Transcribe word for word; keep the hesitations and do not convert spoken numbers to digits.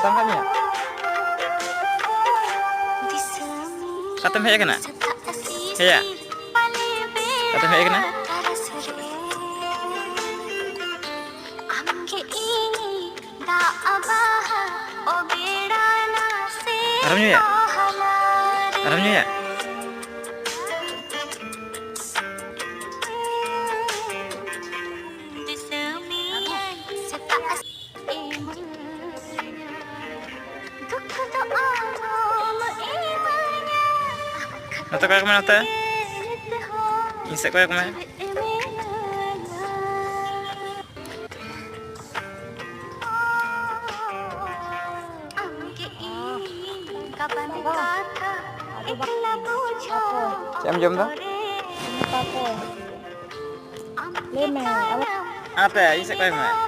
ᱛᱟᱢ ᱠᱟᱜ ᱢᱮᱭᱟ? ᱚᱠᱟᱛᱮᱢ ᱦᱮᱡ ᱟᱠᱟᱱᱟ? ᱦᱮᱭᱟ, ᱚᱠᱟᱛᱮᱢ ᱦᱮᱡ ᱟᱠᱟᱱᱟ? ᱟᱨᱦᱚᱢ ᱧᱩᱭᱟ? ᱟᱨᱦᱚᱢ ᱧᱩᱭᱟ? ᱱᱚᱛᱮ ᱠᱚᱭᱚᱜ ᱢᱮ, ᱱᱚᱛᱮ᱾ ᱤᱧ ᱥᱮᱫ ᱠᱚᱭᱚᱜ ᱢᱮ᱾ ᱪᱮᱫ ᱮᱢ ᱡᱚᱢ ᱮᱫᱟ? ᱞᱟᱹᱭ ᱢᱮ, ᱟᱵᱚ ᱱᱚᱛᱮ ᱤᱧ ᱥᱮᱫ ᱠᱚᱭᱚᱜ ᱢᱮ᱾